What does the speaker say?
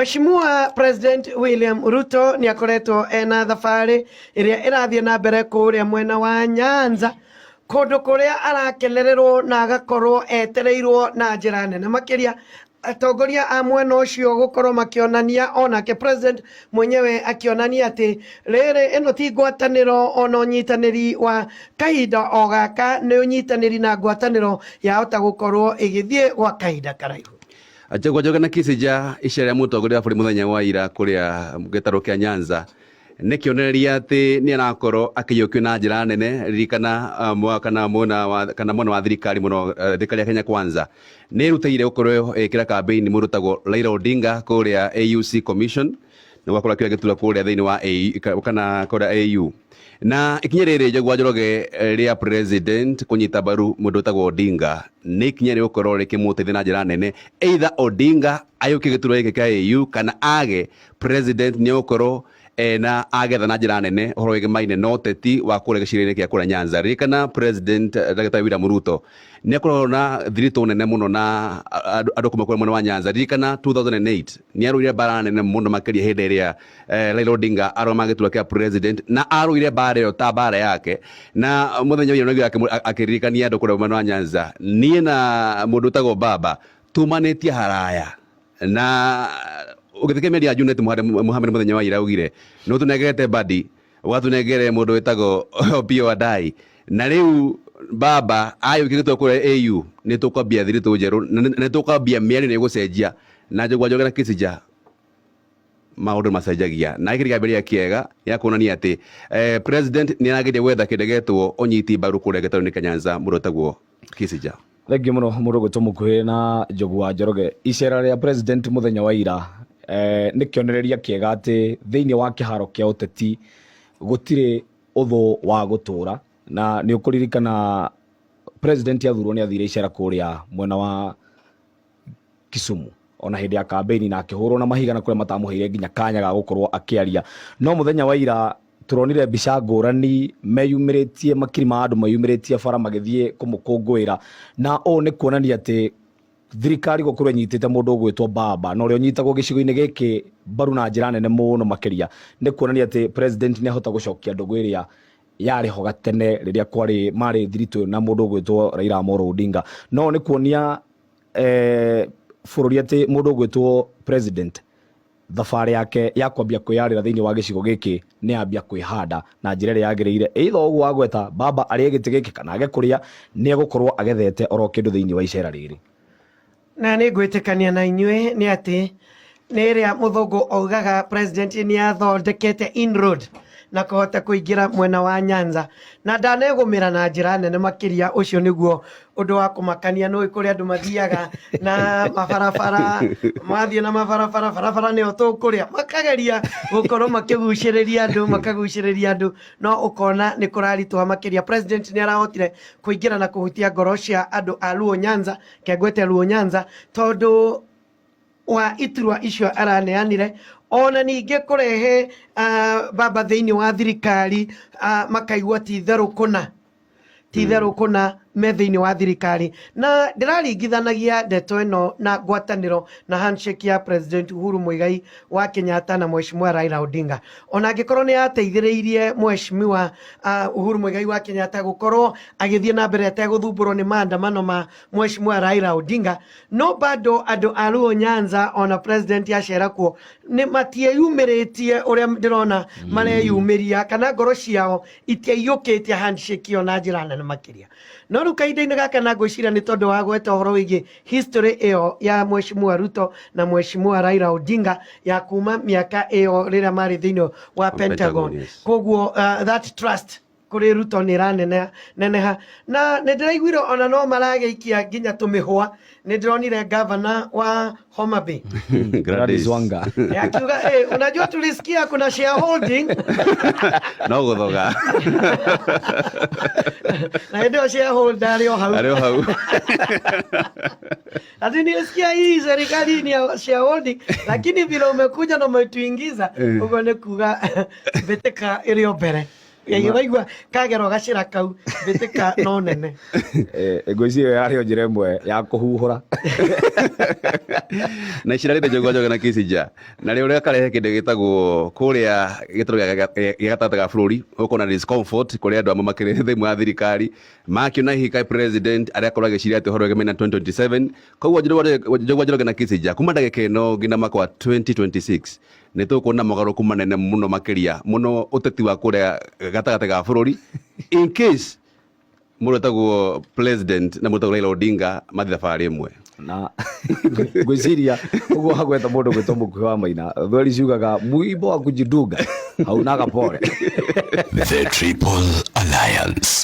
Mheshimiwa President William Ruto nĩ akoretwo ena thabarĩ ĩrĩa ĩrathiĩ na mbere kũrĩa mwena wa Nyanza, kũndũ kũrĩa arakenererwo na agakorwo etereirwo na njĩra nene makĩria. Atongoria a mwena ũcio gũkorwo makĩonania, onake president mwenyewe akĩonania atĩ rĩrĩ ĩno ti ngwatanĩro ona ũnyitanĩri wa kahinda o gaka, nĩ ũnyitanĩri na ngwatanĩro yahota gũkorwo ĩgĩthiĩ gwa kahinda karaihu. Njagua Njoge na Kisija, icera rĩa mũtongoria wa bũrũri mũthenya wa ira kũrĩa gĩtarũ kĩa Nyanza nĩ kĩonereria atĩ nĩ arakorwo akĩiyũkio na njĩra nene. Ririkana kana mwena wa kana mwena wa thirikari mũno, thirikari ya Kenya Kwanza nĩ ĩrutĩire gũkorwo ĩkĩra kambĩini mũndũ ũtagwo Raila Odinga kũrĩa AUC Commission nĩ gwakorwo akĩoya gĩturwa kũrĩa thĩinĩ wa AU, kana kũrĩa AU. Na ikinya rĩrĩ, Njagua Njoroge, rĩa president kũnyita mbaru mũndũ ũtagwo Odinga nĩ ikinya rĩgũkorwo rĩkĩmũteithia na njĩra nene, either Odinga ayũkie gĩturwa gĩkĩ kĩa AU kana age. President nĩ egũkorwo ena agetha na njĩra nene ũhoro wĩgemaine na ũteti wa kũrĩa gĩcigo-inĩ kĩa kũrĩa Nyanza. Ririkana President Ndagĩtarĩ William Ruto nĩ akoragwo na thiritũ nene mũno na andũ kuma kũrĩa mwena wa Nyanza. Ririkana 2008 nĩ arũire mbara nene mũno makĩria hĩndĩ ĩrĩa Raila Odinga arũgamaga gĩturwa kĩa president, na arũire mbara ĩyo ta mbara yake. Na mũthenya ũyũ nĩguo akĩririkania andũ kũrĩa mwena wa Nyanza, niĩ na mũndũ ũtagwo Baba tumanĩtie haraya. Na ũgĩthikĩrĩria mĩario ya Junet Mohamed mũthenya wa ira, augire nĩ ũtũnengerete Mbadi, ũgatũnengere mũndũ wĩtagwo Opiyo Wandayi, na rĩu Baba ayũkia gĩturwa kũrĩa AU, nĩ tũkwambia thiritũ njerũ na nĩ tũkwambia mĩario nĩ ĩgũcenjia. Na Njũgũa Njoroge na Kisija, maũndũ macenjagia, na gĩkĩ nĩ kĩambĩrĩria kĩega gĩa kuonania atĩ president nĩ arageria gwetha kĩndũ gĩetwo ũnyiti mbaru kũrĩa gĩtarũ-inĩ kĩa Nyanza, mũndũ wĩtagwo Kisija. Thengiũ mũno mũndũ ũgwĩtwo Mũkuhĩ na Njogu wa Njoroge. Icera rĩa president mũthenya wa ira nĩ kĩonereria kĩega atĩ thĩinĩ wa kĩharo kĩa ũteti gũtirĩ ũthũ wa gũtũra. Na nĩ ũkũririkana president athurwo nĩ athire icera kũrĩa mwena wa Kisumu ona hĩndĩ ya kambĩini, na akĩhũrwo na mahiga na kũrĩa matamũheire nginya kanya ga gũkorwo akĩaria. No mũthenya wa ira tũronire mbica ngũrani meyumĩrĩtie, makiri ma andũ meyumĩrĩtie bara magĩthiĩ kũmũkũngũĩra, na ũũ nĩ kuonania atĩ thirikari gũkorwo ĩnyitĩte mũndũ ũgwĩtwo Baba na ũrĩa ũnyitagwo gĩcigo-inĩ gĩkĩ mbaru na njĩra nene mũno makĩria, nĩ kuonania atĩ president nĩ ahota gũcokia ndũgũ ĩrĩa yarĩ ho gatene rĩrĩa kwarĩ marĩ thiritũ na mũndũ ũgwĩtwo Raila Amolo Odinga. No nĩ kuonia bũrũri atĩ mũndũ ũgwĩtwo president thabarĩ yake ya kwambia kwĩyarĩra thĩinĩ wa gĩcigo gĩkĩ nĩ yambia kwĩhanda na njĩra ĩrĩa yagĩrĩire. Either ũguo wagweta Baba arĩe gĩtĩ gĩkĩ kana age kũrĩa, nĩ egũkorwo agethete oro kĩndũ thĩinĩ wa icera rĩrĩ. Na nĩ ngwĩtĩkania na inyuĩ nĩ atĩ nĩ ĩrĩa mũthũngũ augaga president nĩ athondekete inroad na kũhota kũingĩra mwena wa Nyanza na ndanegũmĩra na njĩra nene makĩria. Ũcio nĩguo ũndũ wa kũmakania. Nĩ kũrĩ andũ mathiaga na mabarabara, mathiĩ na mabarabara, barabara nĩyo tũkũrĩa, makageria gũkorwo makĩgucĩrĩria andũ, makagucĩrĩria andũ, no ũkona nĩ kũraritũha makĩria. President nĩ arahotire kũingĩra na kũhutia ngoro cia andũ a Luo Nyanza, kengwete Luo Nyanza, tondũ wa iturwa icio araneanire, ona ningĩ kũrehe Baba thĩinĩ wa thirikari, makaigua ti itherũ kũna, ti itherũ kũna me thĩinĩ wa thirikari. Na ndĩraringithanagia ndeto ĩno na ngwatanĩro na handshake ya President Uhuru Muigai wa Kenyatta na Mheshimiwa Raila Odinga. Ona angĩkorwo nĩ yateithĩrĩirie Mheshimiwa Uhuru Muigai wa Kenyatta gũkorwo agĩthiĩ na mbere ategũthumbũrwo nĩ maandamano ma Mheshimiwa Raila Odinga, no bado andũ a Luo Nyanza, ona president acera kuo, nĩ matieyumĩrĩtie ũrĩa ndĩrona mareyumĩria, kana ngoro ciao itiaiyũkĩtie handshake ĩyo na njĩra nene makĩria. No rĩu kahinda-inĩ gaka, na ngwĩciria nĩ tondũ wa gweta ũhoro wĩgiĩ history ĩyo ya Mheshimiwa Ruto na Mheshimiwa Raila Odinga ya kuma mĩaka ĩyo rĩrĩa marĩ thĩinĩ wa Pentagon, koguo that trust kũrĩ Ruto nĩ ĩraneneha neneha. Na nĩ ndĩraiguire ona no maragĩikia nginya tũmĩhũa. Nĩ ndĩronire gavana wa Homa Bay, Gladys Wanga. Akiuga, "Hey, unajua tulisikia kuna shareholding." No gũthoga. Na hĩndĩ ĩyo shareholder arĩ o hau. Arĩ o hau. Ati nilisikia hii serikali ni ya shareholding, lakini vile umekuja na umetuingiza." Ũguo nĩ kuga mbĩtĩka ĩrĩ o mbere. Waigua kagero gacĩra kau mbĩtĩka no nene. Ngwĩciria ĩyo yarĩ o njĩra ĩmwe ya kũhuhũra. Na icera rĩrĩ Njogu wa Njoroge na Kissinger na rĩo rĩkarehe kĩndũ gĩtagwo kũrĩa gĩtarũ gĩa gatagatĩ ga bũrũri gũkorwo na discomfort kũrĩa andũ amwe makĩrĩ thĩinĩ wa thirikari makiona hihi kaĩ president arĩa akorwo agĩciria atĩ ũhoro wĩgemaine na 2027. Koguo Njogu wa Njoroge na Kissinger kuma ndagĩka ĩno nginya mwaka wa 2026 nĩ tũkuona mogarũrũku manene mũno makĩria mũno ũteti wa kũrĩa gatagatĩ ga bũrũri in case mũndũ etagwo president na mũndũ etagwo Raila Odinga mathiĩ thabarĩ ĩmwe. Na ngwĩciria ũguo hagweta mũndũ gwĩtwo Mũkuhĩ wa Maina, thweri ciugaga muimbo wa kujidunga haunaga pole. The Triple Alliance.